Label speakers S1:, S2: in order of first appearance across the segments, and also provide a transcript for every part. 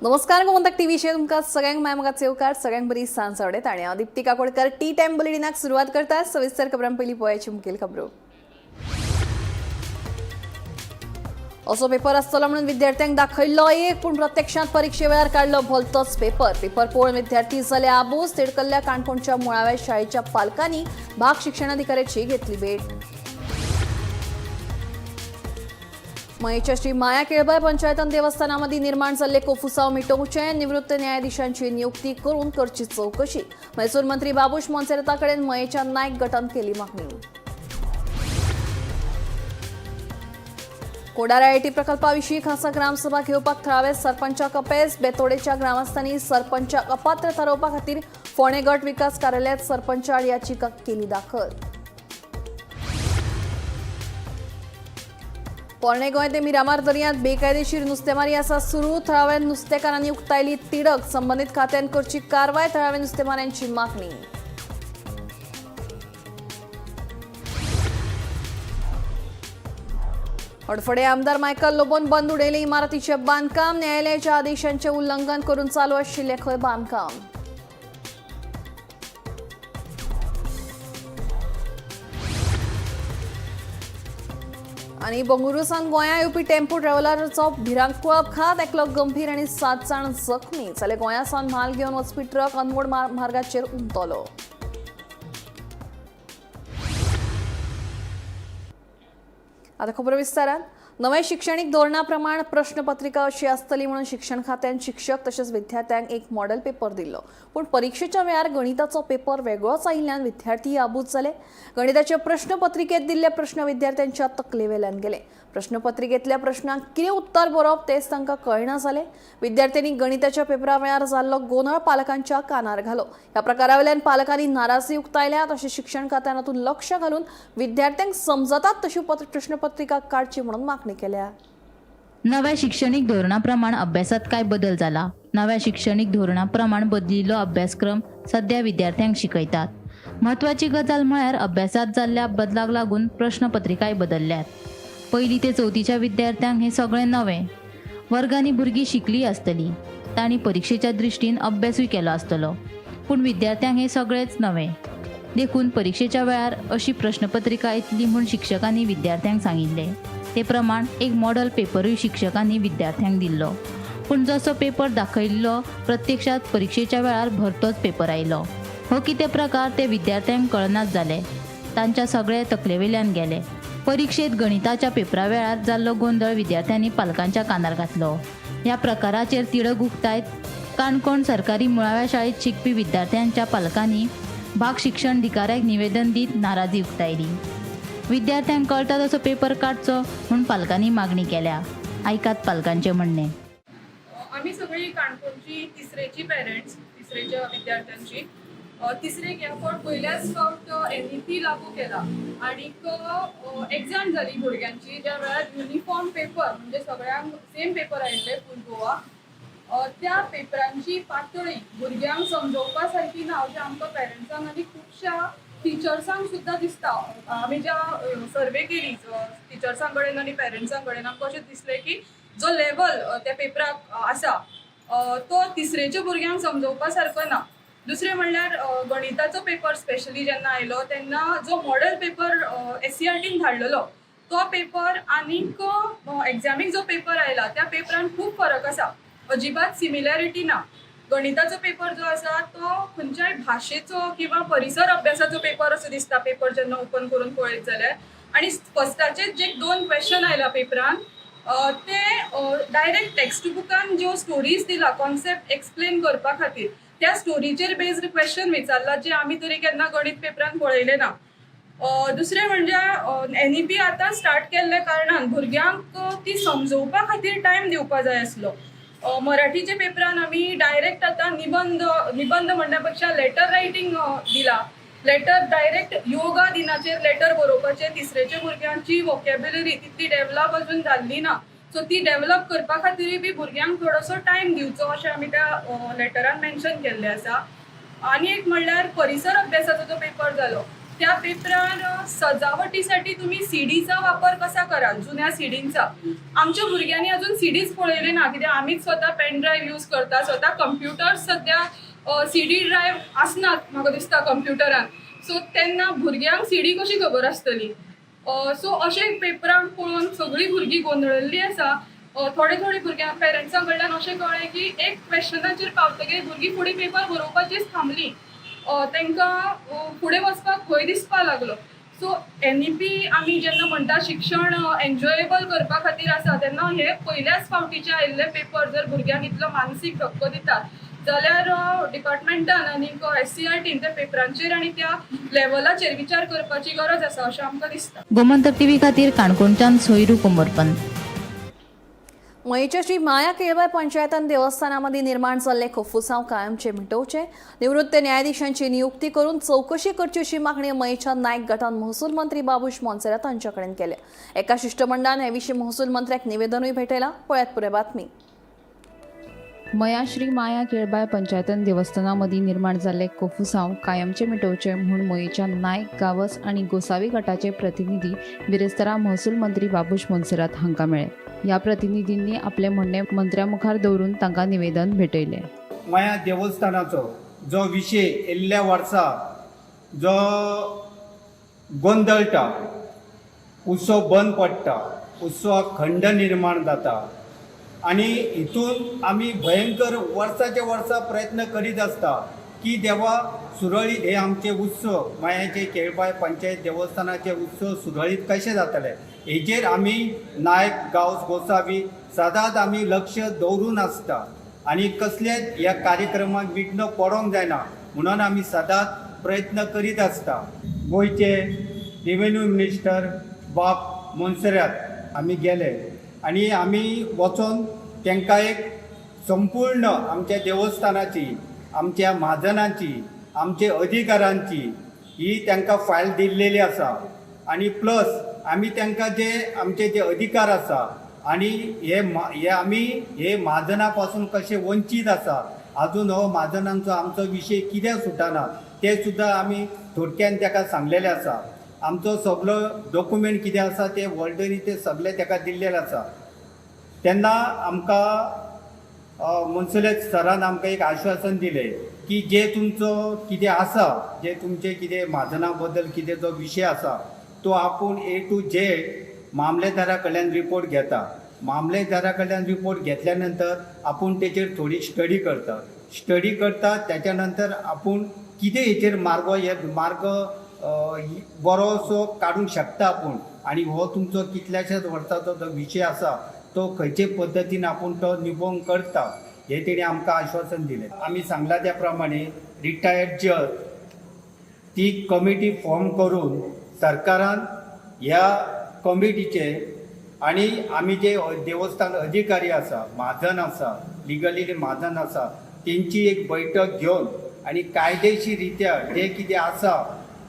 S1: नमस्कार, गोमंतक टीव्हीचेर तुमकां सगळ्यांक माय म्हाका चेवकार, सगळ्यांक बरी सांज आवडत आनी हांव दीप्ती काकोडकर. टी टायम बुलेटिनाक सुरवात करता. सविस्तर खबरां पयलीं पळयाची मुखेल खबरो. असो पेपर आसतलो म्हणून विद्यार्थ्यांक दाखयल्लो एक, पूण प्रत्यक्षात परिक्षे वेळार काडलो भलतोच पेपर. पेपर पळोवन विद्यार्थी जाले आबूज. तिडकल्ल्या काणकोणच्या मुळाव्या शाळेच्या पालकांनी भाग शिक्षणाधिकाऱ्याची घेतली भेट. मयेच्या श्री माया केळबाय पंचायतन देवस्थानामध्ये निर्माण जाल्ले कोफुसाव मिटोवचे, निवृत्त न्यायाधीशांची नियुक्ती करून करची चौकशी. महसूल मंत्री बाबूश मोन्सेराताकडेन मयेच्या नायक गटान केली मागणी. कोडार आयआयटी प्रकल्पाविशीं खासा ग्रामसभा घेवपाक थळावे सरपंचाक अपेस. बेतोडेच्या ग्रामस्थांनी सरपंचाक अपात्र थारोवपा खातीर फोंडें गट विकास कार्यालयात सरपंच आड याचिका केली दाखल. पोरणे गोंय ते मिरामार दर्यांत बेकायदेशीर नुस्तेमारी आसा सुरू. थळाव्या नुस्तेकारांनी उक्तायली तिडक. संबंदीत खात्यान करची कारवाय, थळाव्या नुस्तेमाऱ्यांची मागणी. हडफडे आमदार मायकल लोबोन बंद उडयले इमारतीचे बांदकाम. न्यायालयाच्या आदेशांचे उल्लंघन करून चालू आशिल्लें खंय बांदकाम. आनी बंगळुरूसान गोंया येवपी टेम्पो ट्रॅव्हलराचो भिरांकूळ अपघात. एकलो गंभीर आनी 7 जाण जखमी जाल्यार गोंया सावन म्हाल घेवन वचपी ट्रक अनमोड मार्गाचेर उमतलो. आता खबर विस्तारान. नव्या शिक्षणीक धोरणा प्रमाण प्रश्नपत्रिका अशी आसतली म्हणून शिक्षण खात्यान शिक्षक तशेंच विद्यार्थ्यांक एक मॉडेल पेपर दिल्लो, पूण परिक्षेच्या वेळार गणिताचो पेपर वेगळोच आयिल्ल्यान विद्यार्थी आबूज जाले. गणिताचे प्रश्नपत्रिकेत दिल्ले प्रश्न विद्यार्थ्यांच्या तकलेवेल्यान गेले. प्रश्नपत्रिकेंतल्या प्रश्नांक कितें उत्तर बरोवप तेच तांकां कळना जालें. विद्यार्थ्यांनी गणिताच्या पेपरा वेळार जाल्लो गोंदळ पालकांच्या कानार घालो. ह्या प्रकारावेल्यान पालकांनी नाराजी उक्तायल्या. तशें शिक्षण खात्यान हातूंत लक्ष घालून विद्यार्थ्यांक समजतात तशी प्रश्नपत्रिका काडची म्हणून मागणी केल्या.
S2: नव्या शिक्षणीक धोरणाप्रमाण अभ्यासात काय बदल जाला? नव्या शिक्षणीक धोरणाप्रमाण बदलिल्लो अभ्यासक्रम सध्या विद्यार्थ्यांक शिकयतात. म्हत्वाची गजाल म्हळ्यार अभ्यासात जाल्ल्या बदलाक लागून प्रश्नपत्रिकाय बदलल्यात. पयली ते चवथीच्या विद्यार्थ्यांक हें सगळें नवें. वर्गांनी भुरगीं शिकली आसतली, तांणी परिक्षेच्या दृश्टीन अभ्यासूय केलो आसतलो, पूण विद्यार्थ्यांक हें सगळेंच नवें. देखून परिक्षेच्या वेळार अशी प्रश्नपत्रिका येतली म्हूण शिक्षकांनी विद्यार्थ्यांक सांगिल्लें. ते प्रमाण एक मॉडल पेपरूय शिक्षकांनी विद्यार्थ्यांक दिल्लो, पूण जसो पेपर दाखयल्लो प्रत्यक्षात परिक्षेच्या वेळार भरतोच पेपर आयलो. हो कितें प्रकार ते विद्यार्थ्यांक कळनाच जाले. तांच्या सगळे तकलेवेल्यान गेले. परिक्षेत गणिताच्या पेपरा वेळार जाल्लो गोंदळ विद्यार्थ्यांनी पालकांच्या कानार घातलो. ह्या प्रकाराचेर तिडक उक्तायत काणकोण सरकारी मुळाव्या शाळेत शिकपी विद्यार्थ्यांच्या पालकांनी भाग शिक्षणाधिकाऱ्याक निवेदन दीत नाराजी उक्तायली. विद्यार्थ्यांक कळटा तसो पेपर काडचो म्हूण पालकांनी मागणी केल्या. आयकात पालकांचें म्हणणें.
S3: आमी सगळीं काणकोणची तिसरेची पेरंट्स, तिसरेच्या विद्यार्थ्यांची. तिसरेक ह्या फावट पयल्याच फावट एनईपी लागू केला आनीक एग्जाम जाली भुरग्यांची, ज्या वेळार युनिफॉर्म पेपर म्हणजे सगळ्यांक सेम पेपर आयिल्ले फूल गोवा. त्या पेपरांची पातळी भुरग्यांक समजोवपा सारकी ना अशें आमकां पेरंट्सांक आनी खुबश्या टिचर्सांक सुद्दां दिसता. आमी ज्या सर्वे केली टिचर्सां कडेन आनी पेरंट्सां कडेन, आमकां अशें दिसलें की जो लेवल त्या पेपराक आसा तो तिसरेच्या भुरग्यांक समजोवपा सारको ना. दुसरें म्हणल्यार गणिताचो पेपर स्पेशली जेन्ना आयलो तेन्ना जो मॉडल पेपर एससीईआरटीन धाडलेलो तो पेपर आनीक एग्जामीक जो पेपर आयला त्या पेपरान खूब फरक आसा, अजिबात सिमिलॅरिटी ना. गणिताचो पेपर जो आसा तो खंयच्याय भाशेचो किंवा परिसर अभ्यासाचो पेपर असो दिसता. पेपर जेन्ना ओपन करून पळयत जाल्यार आनी फस्टाचेच जे 2 क्वेश्चन आयला पेपरान ते डायरेक्ट टेक्स्ट बुकान ज्यो स्टोरीज दिला कॉन्सेप्ट एक्सप्लेन करपा खातीर त्या स्टोरीचेर बेस्ड क्वेश्चन विचारला, जे आमी तरी केन्ना गणीत पेपरान पळयलें ना. दुसरें म्हणजे एनईपी आतां स्टार्ट केल्ल्या कारणान भुरग्यांक ती समजोवपा खातीर टायम दिवपा जाय आसलो. मराठीच्या पेपरान आमी डायरेक्ट आतां निबंद म्हणण्या पेक्षा लेटर रायटींग दिला. लेटर डायरेक्ट योगा दिनाचेर लेटर बरोवपाचें. तिसरेच्या भुरग्यांची वोकेबुलरी तितली डेवलप अजून जाल्ली ना, सो ती डेवलप करपा खातीरूय बी भुरग्यांक थोडोसो टायम दिवचो अशें आमी त्या लेटरान मेन्शन केल्लें आसा. आनी एक म्हणल्यार परिसर अभ्यासाचो जो पेपर जालो त्या पेपरार सजावटीसाठी तुम्ही सीडीचा वापर कसा कराल, जुन्या सीडींचा. आमच्या भुरग्यांनी अजून सीडीज पळयली ना, कित्याक आमीच स्वता पेन ड्रायव्ह यूज करता, स्वता कंप्युटर सद्या सीडी ड्रायव्ह आसनात म्हाका दिसता कंप्युटरान. सो तेन्ना भुरग्यांक सीडी कशी खबर आसतली? सो अशें पेपरांक पळोवन सगळीं भुरगीं गोंदळिल्लीं आसा. थोडे थोडे भुरग्यां पेरंट्सां कडल्यान अशें कळ्ळें की एक क्वेश्चनाचेर पावतकीर भुरगीं फुडें पेपर बरोवपाचीच थांबलीं, तांकां फुडें वचपाक भंय दिसपाक लागलो. सो एनईपी आमी जेन्ना म्हणटा शिक्षण एन्जॉयेबल करपा खातीर आसा, तेन्ना हे पयल्याच फावटीचे आयिल्ले पेपर जर भुरग्यांक इतलो मानसीक धक्को दितात जाल्यार डिपार्टमेंटान आनीक एससीईआरटीन त्या पेपरांचेर आनी त्या लेवलाचेर विचार करपाची गरज आसा अशें आमकां दिसता.
S2: गोमंतक टीव्ही खातीर काणकोणच्यान सोयरू कोमरपंत.
S1: मयेच्या श्री माया केळबाय पंचायतान देवस्थानामध्ये निर्माण जाल्ले कोफुसांव कायमचे मिटोवचे, निवृत्त न्यायाधीशांची नियुक्ती करून चौकशी करची अशी मागणी मयेच्या नायक गटान महसूल मंत्री बाबूश मोन्सेरात हांचे कडेन केल्या. एका शिश्टमंडळान हे विशीं महसूल मंत्र्याक निवेदनूय भेटयलां. पळयात पुराय बातमी.
S4: मया श्री माया केळबाय पंचायतन देवस्थाना मदीं निर्माण जाल्ले कोफुसांव कायमचे मिटोवचे म्हूण मयेच्या नायक, गावस आनी गोसावी गटाचे प्रतिनिधी बिरेस्तारा महसूल मंत्री बाबूश मोन्सेरात हांकां मेळ्ळे. ह्या प्रतिनिधींनी आपलें म्हणणें मंत्र्या मुखार दवरून तांकां निवेदन भेटयलें.
S5: माया देवस्थानाचो जो विशय येयल्ल्या वर्सा जो गोंदळटा, उत्सव बंद पडटा, उत्सवाक खंड निर्माण जाता आनी हितून आमी भयंकर वर्साचे वर्सा प्रयत्न करीत आसता की देवा सुरळीत हे आमचे उत्सव मायाचे केळबाय पंचायत देवस्थानाचे उत्सव सुरळीत कशे जातले हेजेर आमी नायक, गांवस, गोसावी सदांच आमी लक्ष दवरून आसता आनी कसलेच ह्या कार्यक्रमाक विघ्न पडोंक जायना म्हणून आमी सदांच प्रयत्न करीत आसता. गोंयचे रेवेन्यू मिनिस्टर बाब मोन्सेरात आमी गेले आनी आमी वचोन तांकां एक संपूर्ण आमच्या देवस्थानाची, आमच्या म्हाजनांची, आमच्या अधिकारांची ही तांकां फायल दिल्लेली आसा आनी प्लस आमी तांकां जे आमचे जे अधिकार आसा आनी हे हे आमी हे म्हाजना पासून कशे वंचीत आसा, आजून हो म्हाजनांचो आमचो विशय कित्याक सुटना ते सुद्दां आमी थोडक्यान ताका सांगलेले आसा. आमचो सगलो डॉक्युमेंट कितें आसा ते वॉल्डरी ते सगळे ताका दिल्लेले आसा. तेन्ना आमकां मोन्सेरात सरान आमकां एक आश्वासन दिलें की जे तुमचो कितें आसा, जे तुमचे कितें म्हाजना बद्दल कितें जो विशय आसा तो आपूण ए टू झेड मामलेदारा कडल्यान रिपोर्ट घेता. मामलेदारा कडल्यान रिपोर्ट घेतल्या नंतर आपूण तेचेर थोडी स्टडी करता. स्टडी करता त्याच्या नंतर आपूण कितें हेचेर मार्ग हे मार्ग बरोसो काडूंक शकता आपूण आनी हो तुमचो कितल्याशाच वर्साचो जो विशय आसा तो खंयचे पद्दतीन आपूण तो निभोवंक करता हे तेणी आमकां आश्वासन दिलें. आमी सांगला त्या प्रमाणे रिटायर्ड जज ती कमिटी फॉर्म करून सरकारान ह्या कमिटीचे आनी आमी जे देवस्थान अधिकारी आसा, म्हाजन आसा, लिगली म्हाजन आसा, तेंची एक बैठक घेवन आनी कायदेशीर रित्या जे कितें आसा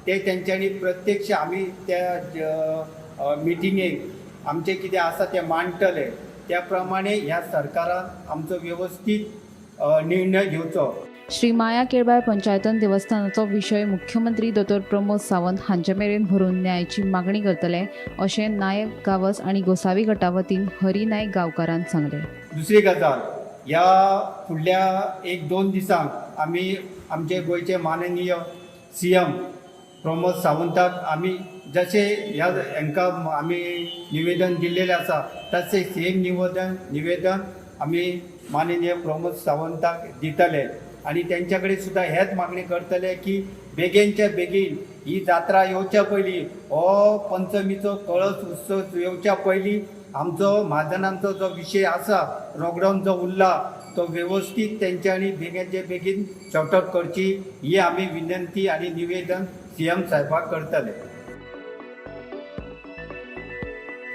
S5: ते तेंच्यांनी प्रत्यक्ष आमी त्या मिटिंगेक आमचें कितें आसा तें मांडटले. त्या प्रमाणे ह्या सरकारान आमचो वेवस्थीत निर्णय घेवचो.
S4: श्री माया केळबाय पंचायतन देवस्थानाचो विशय मुख्यमंत्री दोतोर प्रमोद सावंत हांचे मेरेन व्हरून न्यायाची मागणी करतले अशें नायक, गावस आनी गोसावी गटा वतीन हरी नायक गांवकारान सांगलें.
S5: दुसरी गजाल, ह्या फुडल्या 1-2 दिसांक आमी आमचे गोंयचे माननीय सीएम प्रमोद सावंताक आमी जशें ह्या हांकां आमी निवेदन दिल्लेलें आसा तशें सेम निवेदन आमी माननीय प्रमोद सावंताक दितले आनी तेंच्या कडेन सुद्दां हेच मागणी करतले की बेगीनच्या बेगीन ही जात्रा येवच्या पयलीं, हो पंचमीचो कळस उत्सव येवच्या पयलीं आमचो म्हाजनांचो जो विशय आसा लॉकडावन जो उरला तो वेवस्थीत तेंच्यांनी बेगीनच्या बेगीन सॉर्ट आउट करची ही आमी विनंती आनी निवेदन सीएम साहेबाक करतले.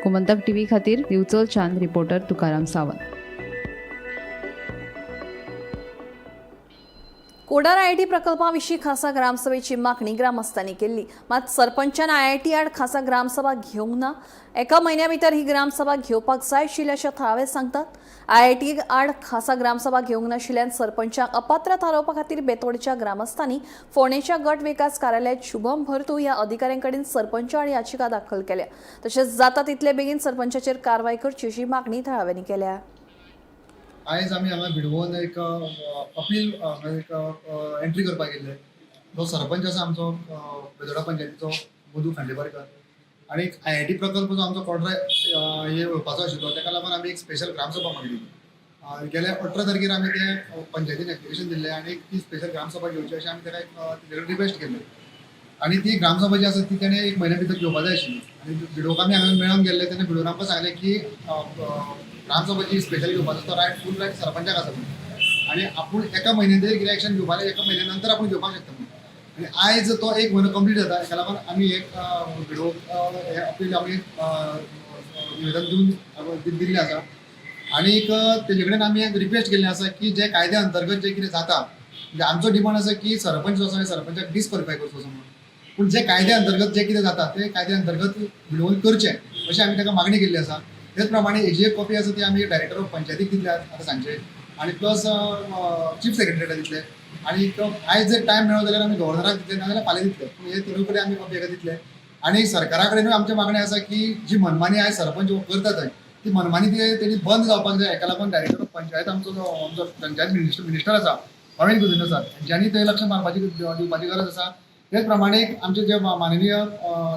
S4: गोमंतक टीव्ही खातीर दिवचल चांद रिपोर्टर तुकाराम सावंत.
S1: कोडार आयआयटी प्रकल्पा विशीं खासा ग्रामसभेची मागणी ग्रामस्थांनी केल्ली. मात सरपंचान आयआयटी आड खासा ग्रामसभा घेवंक ना. एका म्हयन्या भितर ही ग्रामसभा घेवपाक जाय आशिल्ली अशें थळावे सांगतात. आयआयटी आड खासा ग्रामसभा घेवंक नाशिल्ल्यान सरपंचाक अपात्र थारोवपा खातीर बेतोडच्या ग्रामस्थांनी फोंडेच्या गट विकास कार्यालयांत शुभम भरतू ह्या अधिकाऱ्यां कडेन सरपंच आड याचिका दाखल केल्या. तशेंच जाता तितले बेगीन सरपंचाचेर कारवाय करची अशी मागणी थळाव्यांनी केल्या.
S6: आयज आमी हांगा भिडवोन एक अपील एक एंट्री करपाक येयल्ले. जो सरपंच आसा आमचो बेतोडा पंचायतीचो मधू खांडेपारकर आनी एक आयआयटी प्रकल्प जो आमचो कोडरा हे येवपाचो आशिल्लो ताका लागून आमी एक स्पेशल ग्रामसभा मागली. गेल्या 18 तारखेर आमी ते पंचायतीन एप्लिकेशन दिल्लें आनी एक ती स्पेशल ग्रामसभा घेवची अशें आमी ताका एक तेजे कडेन रिक्वेस्ट केल्लें आनी ती ग्रामसभा जी आसा ती तेणें एक म्हयन्या भितर घेवपा जाय आशिल्ली. आनी भिडोक आमी हांगा मेळोन गेल्ले तेन्ना भिडोन आमकां सांगलें की ग्रामसभा जी स्पेशल घेवपाचो तो रायट फूल रायट सरपंचाक आसा म्हणून आनी आपूण एका म्हयन्यान तरी कितें एक्शन घेवपा जाल्यार एका म्हयन्या नंतर आपूण घेवपाक शकता म्हणून. आनी आयज तो एक म्हयनो कंप्लीट जाता हेका लागून आमी एक भिडोक हें अपील आमी निवेदन दिवन दिल्लें आसा. आनीक तेजे कडेन आमी एक रिक्वेस्ट केल्ली आसा की जे कायद्या अंतर्गत जे कितें जाता म्हणजे आमचो डिमांड आसा की सरपंच जो आसा सरपंचाक डिसक्वॉलिफाय करचो असो म्हणून, पूण जे कायद्या अंतर्गत जे कितें जाता ते कायद्या अंतर्गत भिडोवन करचें अशें आमी ताका मागणी केल्ली आसा. तेच प्रमाणे हेजी एक कॉपी आसा ती आमी डायरेक्टर ऑफ पंचायतीक दितले आतां सांजचे आनी प्लस चीफ सेक्रेटरीला दितले आनी आयज जर टायम मेळ्ळो जाल्यार आमी गव्हर्नराक दितले नाजाल्यार फाल्यां दितले, पूण हे तिनूय कडेन आमी कॉपी हेका दितले. आनी सरकारा कडेनूय आमचें मागणें आसा की जी मनमानी आयज सरपंच करता थंय ती मनमानी ती तेणी बंद जावपाक जाय. हेका लागून डायरेक्टर ऑफ पंचायत आमचो जो आमचो पंचायत मिनिस्टर आसा अरविंद गुदिन्हो सर हेंच्यांनी थंय लक्ष मारपाची दिवपाची गरज आसा. तेच प्रमाणे आमचे जे माननीय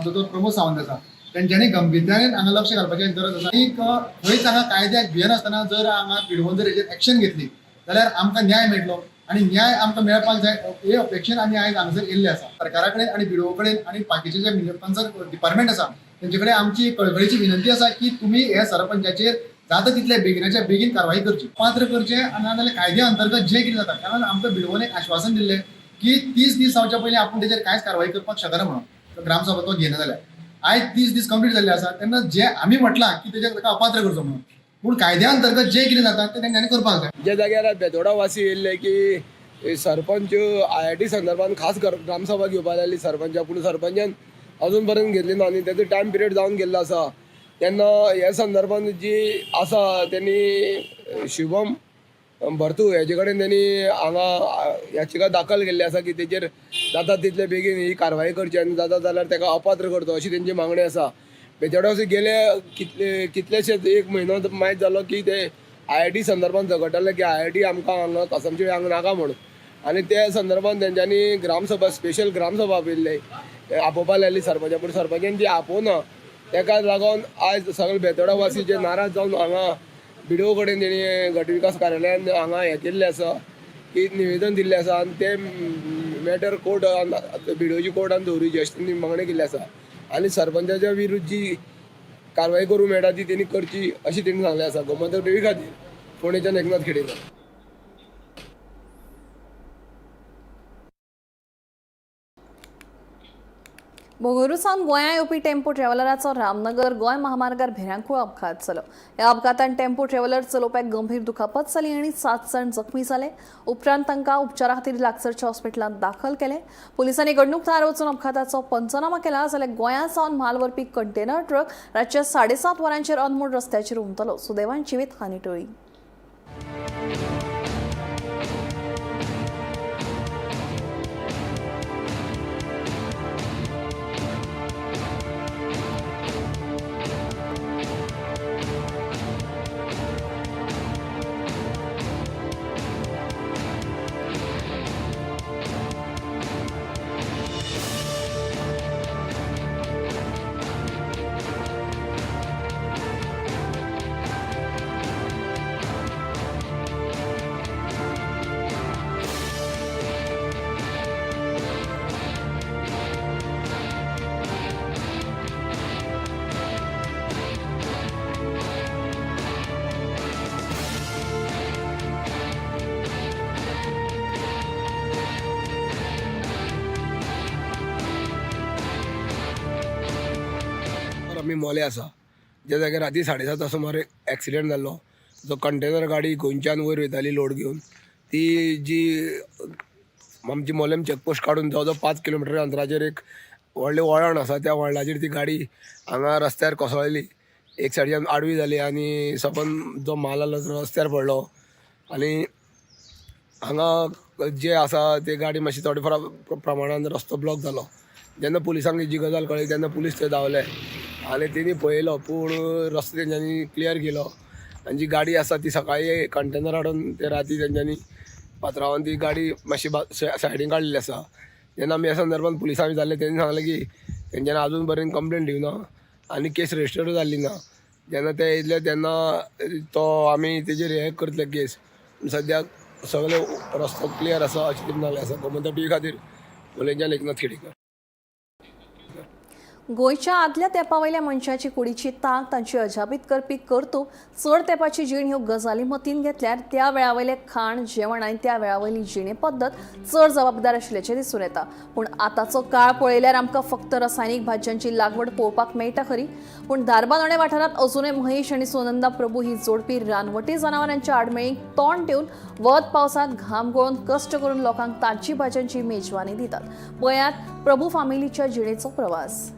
S6: दोतोर प्रमोद सावंत आसा तेंच्यांनी गंभीरतायेन हांगा लक्ष घालपाची गरज आसा. आनी खंयच हांगा कायद्याक भियेनासतना जर हांगा भिडवून जर हेजेर एक्शन घेतली जाल्यार आमकां न्याय मेळटलो आनी न्याय आमकां मेळपाक जाय हे अपेक्षेन आमी आयज हांगासर येयल्ले आसा. सरकारा कडेन आनी बिडो कडेन आनी बाकीचे जे कन्सर्न डिपार्टमेंट आसा तेंचे कडेन आमची कळकळीची विनंती आसा की तुमी हे सरपंचाचेर जाता तितले बेगिनाच्या बेगीन कारवाई करची, पात्र करचें आनी नाजाल्यार कायद्या अंतर्गत जें कितें जाता, कारण आमकां भिडवोन एक आश्वासन दिल्लें की 30 दीस जावच्या पयलीं आपूण तेजेर कांयच कारवाई करपाक शकना म्हणून ग्रामसभा तो घेयना जाल्यार. आयज 30 दीस कंप्लीट जाल्ले आसा तेन्ना जे आमी म्हटलां की तेजेर ताका अपात्र करचो म्हणून, पूण कायद्या अंतर्गत जें कितें जाता तें तेंच्यांनी करपाक जाय.
S7: ज्या जाग्यार बेतोडा वासी येयल्ले की सरपंच आयआयटी संदर्भात खास ग्रामसभा घेवपा जाय आसली सरपंचा, पूण सरपंचान अजून पर्यंत घेतली ना आनी तेजो टायम पिरियड जावन गेल्लो आसा. तेन्ना ह्या संदर्भात जी आसा तेणी शुभम भरतू हेजे कडेन तेणी हांगा याचिका दाखल केल्ली आसा की तेजेर जाता तितले बेगीन ही कारवाई करची आनी जाता जाल्यार तेका अपात्र करचो अशी तेंची मागणी आसा. बेतोडा वासी गेले कितलेशेच एक म्हयनो मायत जालो की ते आयआयटी संदर्भात झगडटाले की आयआयटी आमकां हांगा कसमशेळी हांगा नाका म्हणून, आनी त्या संदर्भात तेंच्यांनी ग्रामसभा स्पेशल ग्रामसभा आपयल्ली आपोवपा लायली सरपंचा, पूण सरपंचान ती आपोवना. तेका लागून आयज सगळे बेतोडा वासी जे नाराज जावन हांगा बिडो कडेन तेणी गट विकास कार्यालयान हांगा हें केल्लें आसा की निवेदन दिल्लें आसा आनी तें मॅटर कोर्ट बिडोची कोर्टान दवरुची अशी तेणी मागणी केल्ली आसा आनी सरपंचाच्या विरुद्ध जी कारवाई करूंक मेळटा ती तेणी करची अशी तेणी सांगलें आसा. गोमंतक टिव्ही खातीर फोंडेच्यान एकनाथ खेडेकर.
S1: बंगळुरू सावन गोंया येवपी टेम्पो ट्रॅव्हलराचो रामनगर गोंय महामार्गार भिरांकूळ अपघात जालो. ह्या अपघातान टेम्पो ट्रॅव्हलर चलोवप्याक गंभीर दुखापत जाली आनी 7 जाण जखमी जाले. उपरांत तांकां उपचारा खातीर लागसरच्या हॉस्पिटलांत दाखल केले. पुलिसांनी घडणूक थळार वचून अपघाताचो पंचनामा केला. जाल्यार गोंया सावन म्हाल व्हरपी कंटेनर ट्रक रातच्या 7:30 वरांचेर अनमोड रस्त्याचेर उमतलो. सुदैवान जिवीत हानी टळ्ळी.
S7: आमी मोले आसा ज्या जाग्यार राती 7:30 सुमार एक्सिडेंट जाल्लो. जो कंटेनर गाडी गोंयच्यान वयर वयताली लोड घेवन, ती जी आमची मोलेम चॅकपोस्ट काडून जवळ जवळ 5 किलोमिटर अंतराचेर एक व्हडलें वळण आसा, त्या वळणाचेर ती गाडी हांगा रस्त्यार कोसळ्ळी. एक सायडीच्यान आडवी जाली आनी सपन जो माल आसलो तो रस्त्यार पडलो आनी हांगा जे आसा ते गाडी मातशी थोडे फार प्रमाणान रस्तो ब्लॉक जालो. जेन्ना पुलिसांक जी गजाल कळ्ळी तेन्ना पुलीस थंय धांवले आनी तेणी पळयलो, पूण रस्तो तेंच्यांनी क्लियर केलो आनी जी गाडी आसा ती सकाळीं कंटेनर हाडून ते राती तेंच्यांनी पात्रांवान ती गाडी मातशी सायडीन काडलेली आसा. जेन्ना आमी ह्या संदर्भान पुलिसांक विचारलें, तेणी सांगलें की तेंच्यांनी आजून पर्यंत कंप्लेन दिवना आनी केस रजिस्टरूय जाल्ली ना. जेन्ना ते येयले तेन्ना तो आमी तेजेर हें करतले केस. सद्याक सगळे रस्तो क्लियर आसा अशें तेणी सांगलें आसा. गोमंतक टीव्ही खातीर मोलेंच्यान एकनाथ खेडेकर.
S1: गोंयच्या आदल्या तेंपा वयल्या मनशाची कुडीची तांक, तांची अजापीत करपी कर्तूब, चड तेंपाची जीण ह्यो गजाली मतीन घेतल्यार त्या वेळावयलें खाण जेवण आनी त्या वेळावयली जिणे पद्दत चड जबाबदार आशिल्ल्याचें दिसून येता. पूण आतांचो काळ पळयल्यार आमकां फक्त रसायनीक भाजयांची लागवड पळोवपाक मेळटा खरी, पूण धारबांदोडें वाठारांत अजुनय महेश आनी सुनंदा प्रभू ही जोडपी रानवटी जनावरांच्या आडमेळींक तोंड दिवन वत पावसांत घाम गळोवन कश्ट करून लोकांक ताजी भाजयांची मेजवानी दितात. पळयात प्रभू फामिलीच्या जिणेचो प्रवास.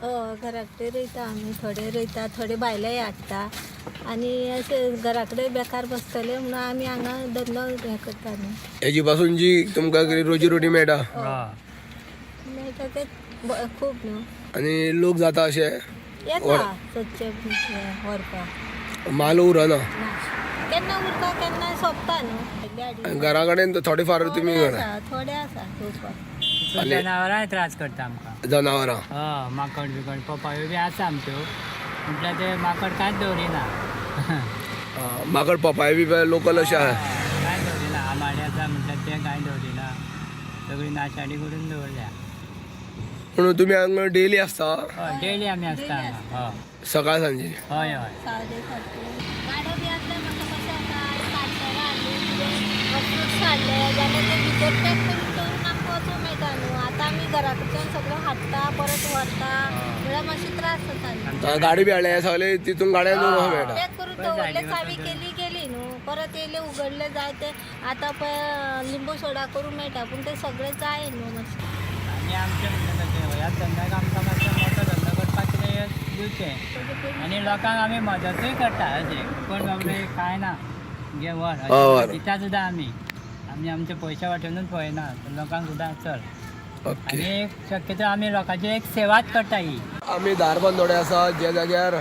S8: हय, घरा कडेन रोयता आमी. थोडे रोयता, थोडे भायलेय हाडटा आनी अशें घरा कडेन बेकार बसतले म्हणून आमी हांगा धंदो हें करता न्हू.
S7: हेजी पासून जी तुमकां कितें रोजी रोटी मेळटा?
S8: मेळटा ते खूब न्हू.
S7: आनी लोक जाता अशे?
S8: येता सदचे व्हरपाक.
S7: माल उरना?
S8: ना, केन्ना उरता केन्ना सोंपता न्हू.
S7: घरा कडेन थोडे फार तुमी
S8: थोडे आसा, थोडे आसा रोवपाक.
S9: जनावरांय त्रास करता आमकां.
S7: जनावरां?
S9: हय, माकड बिकड पपायो बी आसा आमच्यो, म्हटल्यार ते माकड कांयच दवरिना.
S7: माकड पपाय बी लोकल अशें आहा?
S9: कांय दवरिना. आमाडे आसा म्हटल्यार ते कांय दवरिना, सगळी नाशाडी करून दवरल्या.
S7: म्हणून तुमी हांगा डेली आसता?
S9: हय, डेली आमी आसता हांगा. हय.
S7: सकाळ सांजे?
S9: हय हय.
S8: 7:30. गाडो बी आसल्यार म्हाका कशें जाता, काडटना हाडली कितें फ्रुट्स हाडले जाल्यार ते भितर पॅक करून दवरून आमकां वचूंक मेळटा न्हू. आतां आमी घरा कडच्यान सगळें हाडटा, परत व्हरता, म्हळ्यार मातशे त्रास जाता न्हू.
S7: गाडी बी हाडल्या सगळे तितून गाडयान दवरून मेळटा.
S8: पॅक करून दवरले, चावी केली गेली न्हू, परत येयले उगडले जाय ते. आतां पळय लिंबू सोडा करूंक मेळटा, पूण ते सगळें जाय न्हू मातशें.
S9: आनी आमचें म्हणटा तशें ह्या धंद्याक आमकां मातशें मोटो धंदो करपाक कितें दिवचें आनी लोकांक आमी मदतूय करता. अशें कोण बाबडे कांय ना घे व्हर
S7: हय, व्हर.
S9: अशें दिता सुद्दां. आमी आमी आमचे पयशे वाटेनूच पळयना, लोकांक सुद्दां चल.
S7: ओके.
S9: आनी एक शक्यतो आमी लोकांची एक सेवाच करता ही.
S7: आमी धारबांदोडे आसा, ज्या जाग्यार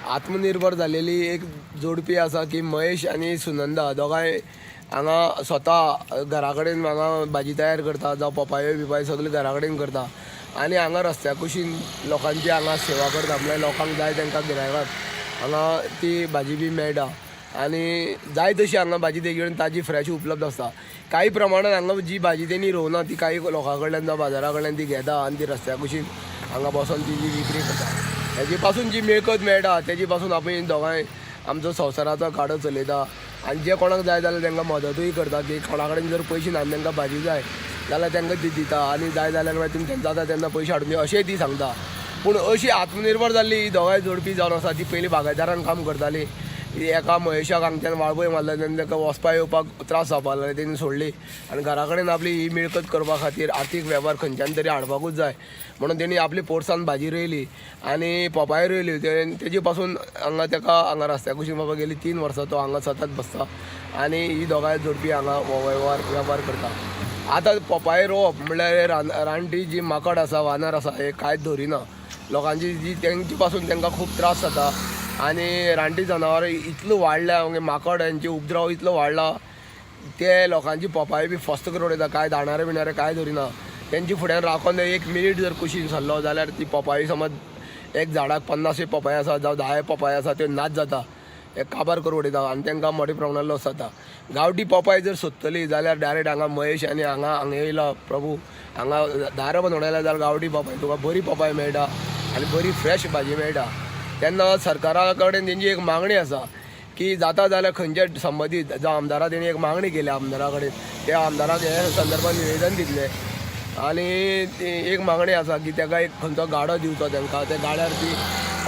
S7: आत्मनिर्भर जालेली एक जोडपी आसा की महेश आनी सुनंदा दोगांय हांगा स्वता घरा कडेन हांगा भाजी तयार करता, जावं पपायो बिपायो सगळें घरा कडेन करता आनी हांगा रस्त्या कुशीन लोकांची हांगा सेवा करता. म्हळ्यार लोकांक जाय तांकां गिरायकाक हांगा ती भाजी बी मेळटा आनी जाय तशी हांगा भाजी तेजे कडेन ताजी फ्रेश उपलब्ध आसता. काही प्रमाणान हांगा जी भाजी तेणी रोवना ती काही लोकां कडल्यान जावं बाजारा कडल्यान ती घेता आनी ती रस्त्या कुशीन हांगा बसोन ती जी विक्री करता. हेजे पासून जी मिळकत मेळटा तेजे पासून आमी दोगांय आमचो संवसाराचो गाडो चलयता आनी जे कोणाक जाय जाल्यार तांकां मदतूय करता की कोणा कडेन जर पयशे ना आनी तांकां भाजी जाय जाल्यार तांकां ती दिता आनी जाय जाल्यार मागीर तुमी तेंका जाता तेन्ना पयशे हाडून दी अशेंय ती सांगता. पूण अशी आत्मनिर्भर जाल्ली ही दोगांय जोडपी जावन आसा ती पयलीं बागायदारान काम करताली. एका महेशाक हांगच्यान वाळपय मारलो तेन्ना ताका वचपा येवपाक त्रास जावपाक लागले, तेणी सोडली आनी घरा कडेन आपली ही मिळकत करपा खातीर आर्थीक वेव्हार खंयच्यान तरी हाडपाकूच जाय म्हणून तेणी आपली पोरसान भाजी रोयली आनी पोपाय रोयली. तेजे पासून हांगा ताका हांगा रस्त्या कुशीन बाबा गेली 3 वर्सां तो हांगा सतत बसता आनी ही दोगांय जोडपी हांगा हो वेव्हार करता. आतां पोपाय रोवप म्हणल्यार रानटी जी माकड आसा, वानर आसा, हे कांयच धरिना. लोकांची जी तेंचे पासून तांकां खूब त्रास जाता आनी रानटी जनावरां इतलो वाडल्या, मागीर माकड हेंचे उपद्रव इतलो वाडला ते लोकांची पोपाय बी फस्त करून उडयता. कांय दाणारे बिणारे कांय धरिना. तेंची फुड्यान राखोन 1 मिनीट जर कुशीन सरलो जाल्यार ती पोपाय समज एक झाडाक 50 पोपाय आसा जावं 10 पोपाय आसा त्यो नाच जाता. हे काबार करून उडयता आनी तांकां मोठ्या प्रमाणान लॉस जाता. गांवठी पोपाय जर सोदतली जाल्यार डायरेक्ट हांगा महेश आनी हांगा हांगा येयला प्रभू हांगा धारबांदोड्या जाल्यार गांवठी पोपाय तुका बरी पोपाय मेळटा आनी बरी फ्रेश भाजी मेळटा. तेन्ना सरकारा कडेन तेंची एक मागणी आसा की जाता जाल्यार खंयच्या संबंदीत जावं आमदारा तेणी एक मागणी केल्या आमदारा कडेन, त्या आमदाराक हे संदर्भात निवेदन दितले आनी ती एक मागणी आसा की ताका एक खंयचो गाडो दिवचो तांकां, त्या गाड्यार ती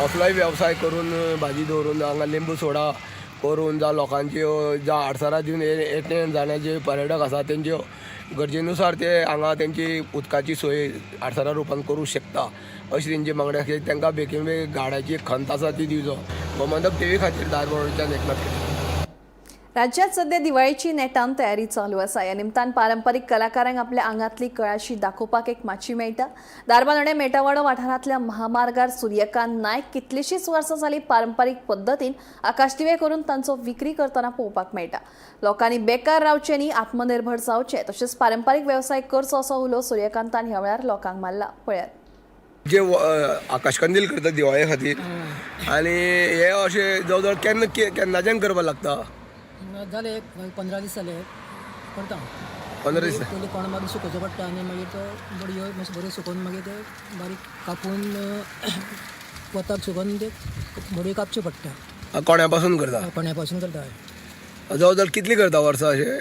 S7: असलोय वेवसाय करून भाजी दवरून हांगा लिंबू सोडा करून जावं लोकांच्यो जावं आडसरां दिवन येणे जाण्याचे पर्यटक आसा तेंच्यो गरजेनुसार ते हांगा तेंची उदकाची सोय आडसरा रुपान करूंक शकता अशी तेंची मागणी आसा. तांकां बेगीन बेगीन गाड्याची खंत आसा ती दिवचो. गोमंतक टीव्ही खातीर धारबांदोडेच्यान एकनाथ खेडे.
S1: राज्यात सध्या दिवाळीची नेटान तयारी चालू आसा. ह्या निमतान पारंपरीक कलाकारांक आपल्या आंगांतली कळाशी दाखोवपाक एक माची मेळटा. धारबांदोडें मेटावाडो वाठारांतल्या महामार्गार सूर्यकांत नायक कितलीशीच वर्सां जाली पारंपरीक पद्दतीन आकाशदिवे करून तांचो विक्री करतना पळोवपाक मेळटा. लोकांनी बेकार रावचे न्ही, आत्मनिर्भर जावचे तशेंच पारंपरीक वेवसाय करचो असो उलो सूर्यकांतान ह्या वेळार लोकांक मारला. पळयात.
S7: जे आकाशकंदील करता दिवाळे खातीर आनी हे अशें जवळ जवळ केन्ना केन्नाच्यान करपाक लागता?
S10: जाले एक 15 दीस जाले करता.
S7: 15 दीस.
S10: पयलीं कोण मागीर सुकोवचो पडटा आनी मागीर तो बडयो मातश्यो बऱ्यो सुकोवन मागीर ते बारीक कापून वताक सुकोवन ते बडयो कापच्यो पडटा.
S7: कोण्या पासून करता?
S10: कोण्या पासून करता.
S7: जवळ जवळ कितली करता वर्सां अशें?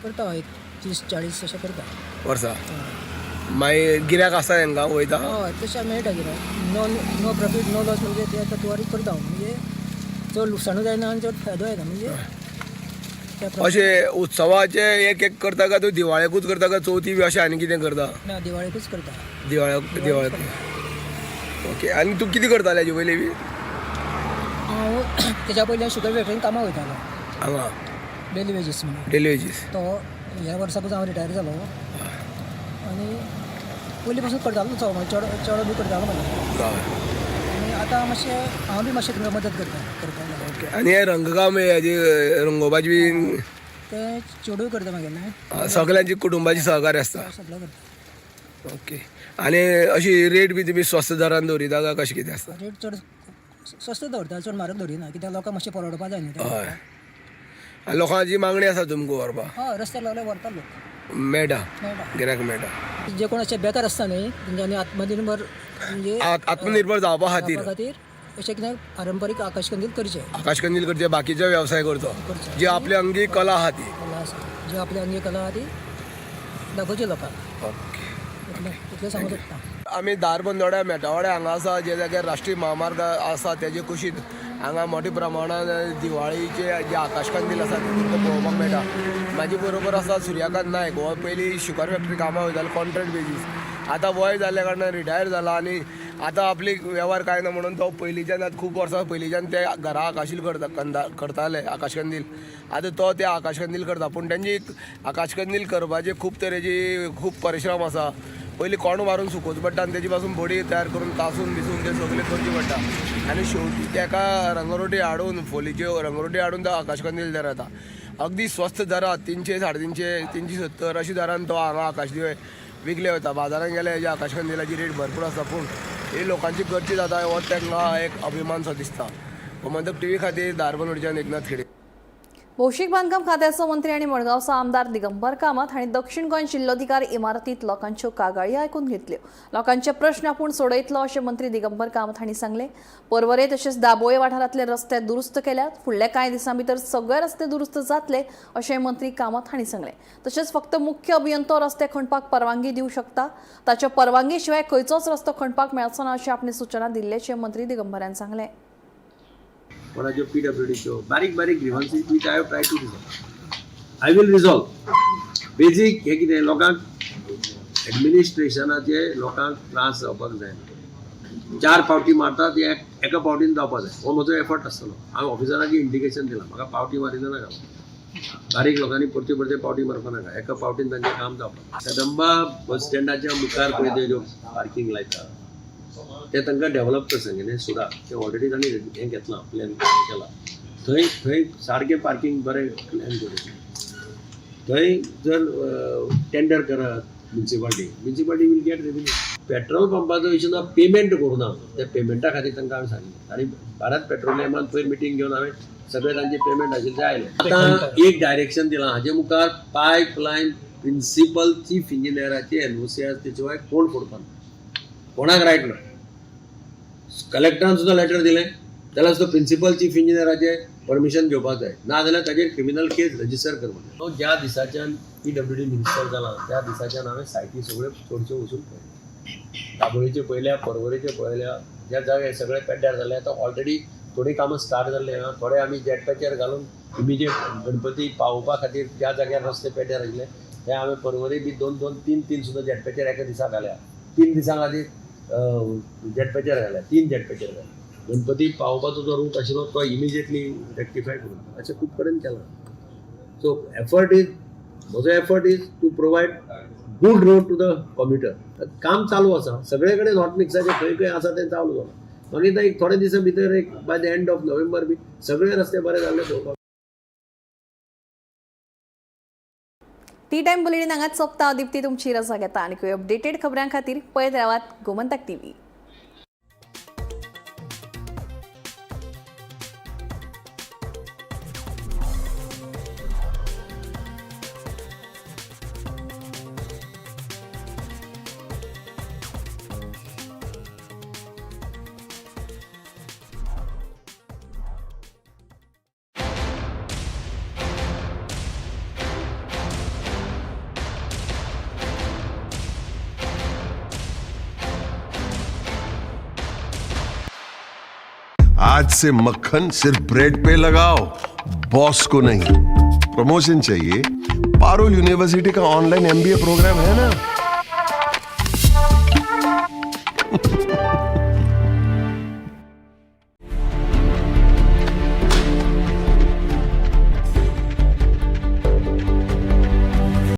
S10: करता एक 30-40 अशें करता.
S7: वर्सां. मागीर गिऱ्याक आसा तांकां वयता?
S10: हय, तशें मेळटा गिरायक. No no profit no loss म्हणजे ते तत्वारूच करता हांव. म्हणजे चड लुकसाणूय जायना आनी चड फायदो जायना म्हणजे त्या प्रमाणे.
S7: अशें उत्सवाचे एक एक करता काय तूं दिवाळेकूच करता काय चवथी बी अशें आनी कितें करता?
S10: ना, दिवाळेकूच करता.
S7: दिवाळेक. दिवाळेक, ओके. आनी तूं कितें करताले हाजे पयलीं बी?
S10: हांव तेच्या पयलीं शुगर फॅक्टरीन कामाक वयतालो.
S7: हांगा
S10: डेली वेजीस म्हणून.
S7: Daily wages.
S10: तो ह्या वर्साकूच हांव रिटायर जालो आनी पयलीं पासून करतालो तो चेडो चेडो बी करतालो म्हाजो आनी आतां मातशें हांव बी मातशें तुमकां मदत करता करपाक.
S7: ओके. आनी हे रंगकाम हेजी रंगोवपाची बी?
S10: तें चेडूय करता म्हागेलें.
S7: सगळ्यांची कुटुंबाची सहकार्य आसता?
S10: सगळें करता.
S7: ओके. आनी अशी रेट बी तुमी स्वस्त दरान दवरिता काय कशें कितें आसता?
S10: रेट चड स्वस्त दवरता, चड म्हारग दवरिना कित्याक लोकांक मातशें परवडपा जाय न्हू तें.
S7: हय. आनी लोकांची मागणी आसा तुमकां व्हरपाक?
S10: हय, रस्त्यार लागल्यार व्हरता लोक.
S7: मेळटा?
S10: मेळटा.
S7: गिरायक मेळटा.
S10: जे कोण अशे बेकार आसता न्ही तेंच्यांनी आत्मनिर्भर म्हणजे
S7: आत्मनिर्भर जावपा खातीर.
S10: जावपा खातीर अशें कितें पारंपारीक आकाशकंदील करचें.
S7: आकाशकंदील करचे, बाकीचे वेवसाय करचो.
S10: करचो.
S7: जी आपली अंगी कला आहा ती.
S10: कला आसा, जी आपली अंगी कला आहा ती दाखोवची लोकांक.
S7: ओके.
S10: इतलें सांगूंक सोदता.
S7: आमी धारबांदोड्या मेटावाड्या हांगा आसा, जे जाग्यार राष्ट्रीय महामार्ग आसा तेजे कुशीक हांगा मोठ्या प्रमाणान दिवाळीचे जे आकाशकंदील आसा ते तुमकां पळोवपाक मेळटा. म्हाजे बरोबर आसा सूर्यकांत नायक. हो पयलीं शुगर फॅक्टरी कामाक वयतालो कॉन्ट्रॅक्ट बेजीस. आतां वय जाल्ल्या कारणान रिटायर जाला आनी आतां आपली वेव्हार कांय ना म्हणून तो पयलींच्यान आतां खूब वर्सां पयलींच्यान ते घरा आकाशील करता कंदा करताले आकाशकंदील. आतां तो ते आकाशकंदील करता, पूण तेंची आकाशकंदील करपाचे खूब तरेची खूब परिश्रम आसा. पयलीं कोंड मारून सुकोवचो पडटा आनी तेजे पासून बडी तयार करून तासून बिसून ते सगळें करचें पडटा आनी शेवटी तेका रंगरोटी हाडून फोलीच्यो रंगरोटी हाडून तो आकाशकंदील तयार जाता. अगदी स्वस्त दरात 300, 350, 370 अशी दरान तो हांगा आकाशदिवे विकले वता. बाजारान गेल्यार हेज्या आकाशकंदिलाची रेट भरपूर आसा, पूण ही लोकांची गरजी जाता हो तांकां एक अभिमान सो दिसता. गोमंतक टीव्ही खातीर धारबांदोडेच्यान एकनाथ खेडे.
S1: भौशीक बांदकाम खात्याचो मंत्री आनी मडगांवचो आमदार दिगंबर कामत हांणी दक्षिण गोंय जिल्लोधिकारी इमारतींत लोकांच्यो कागाळी आयकून घेतल्यो. लोकांचे प्रश्न आपूण सोडयतलो अशें मंत्री दिगंबर कामत हांणी सांगलें. पर्वरे तशेंच दाबोळे वाठारांतले रस्ते दुरुस्त केल्यात. फुडल्या कांय दिसां भितर सगळे रस्ते दुरुस्त जातले अशें मंत्री कामत हांणी सांगलें. तशेंच फक्त मुख्य अभियंतो रस्ते खणपाक परवानगी दिवंक शकता, ताच्या परवानगी शिवाय खंयचोच रस्तो खणपाक मेळचो ना अशी आपणी सुचना दिल्ल्याचें मंत्री दिगंबरान सांगलें.
S11: कोणाच्यो पीडब्ल्यूडीच्यो बारीक बारीक grievances which I have try to resolve, I will resolve. Basic हें कितें लोकांक एडमिनिस्ट्रेशनाचे लोकांक त्रास जावपाक जायना. 4 फावटी मारता ते एका फावटीन जावपाक जाय, हो म्हजो एफर्ट आसतलो. हांवें ऑफिसराक इंडिकेशन दिलां, म्हाका पावटी मारिना नाका, बारीक लोकांनी परते परते पावटी मारपा नाका, एका फावटीन तांचें काम जावपाक. कदंबा बस स्टँडाच्या मुखार पळय ते ज्यो पार्कींग लायता ते तांकां डेवलप कर सांगिल्लें सुद्दां, ते ऑलरेडी तांणी हें घेतलां, प्लॅन केला. थंय थंय सारकें पार्कींग बरें प्लॅन करून थंय जर टेंडर करात municipality, municipality will get revenue. Petrol पंपाचो इशू ना, पेमेंट करूं ना, त्या पेमेंटा खातीर तांकां हांवें सांगलें आनी भारत पेट्रोलियमान पयर मिटींग घेवन हांवें सगळे तांचे पेमेंट आशिल्ले ते आयले. आतां एक डायरेक्शन दिलां, हाजे मुखार पायप लायन प्रिंसिपल चीफ इंजिनियराची एनओसी आसा, तेचे शिवाय कोण फोडपाना, कोणाक रायट ना. कलेक्टरान सुद्दां लेटर दिलें जाल्यार सुद्दां प्रिंसिपल चीफ इंजिनियराचें परमिशन घेवपाक जाय, ना जाल्यार ताजेर क्रिमिनल केस रजिस्टर करपाक. हांव ज्या दिसाच्यान पीडब्ल्यूडी मिनिस्टर जाला त्या दिसाच्यान हांवें सायटी सगळ्यो चडश्यो वचून पळयल्यो. दाबोळीच्यो पळयल्या, पर्वरेच्यो पळयल्या, ज्या जाग्यार सगळे पेड्ड्यार जाल्ले आतां ऑलरेडी थोडीं कामां स्टार्ट जाल्लीं आहा. थोडे आमी जेट पॅचर घालून इमिजिएट गणपती पावोवपा खातीर ज्या जाग्यार रस्ते पेड्ड्यार आशिल्ले ते हांवें पर्वरी बी 2 2 3 3 सुद्दां जेट पॅचर एका दिसा घाल्या. 3 दिसां खातीर जेट पॅचर घाल्या, 3 जेट पॅचर घाल्या. गणपती पावोवपाचो जो रूट आशिल्लो तो इमिजिएटली रेक्टिफाय करून अशें खूब कडेन केलां. सो एफर्ट is, म्हजो effort is to provide good road to the commuter. काम चालू आसा सगळे कडेन, हॉट मिक्साचें खंय खंय आसा तें चालू जालां. मागीर एक थोडे दिसां भितर एक by the end of November बी सगळे रस्ते बरे जाल्ले पळोवपाक.
S1: टी टायम बुलेटीन हांगाच सोंपता. दीप्ती तुमची रजा घेता आनी अपडेटेड खबरां खातीर पळयत रावात गोमंतक टीव्ही.
S12: आज से मक्खन सिर्फ ब्रेड पे लगाओ, बॉस को नहीं. प्रमोशन चाहिए? पारुल यूनिवर्सिटी का ऑनलाइन एमबीए प्रोग्राम है ना.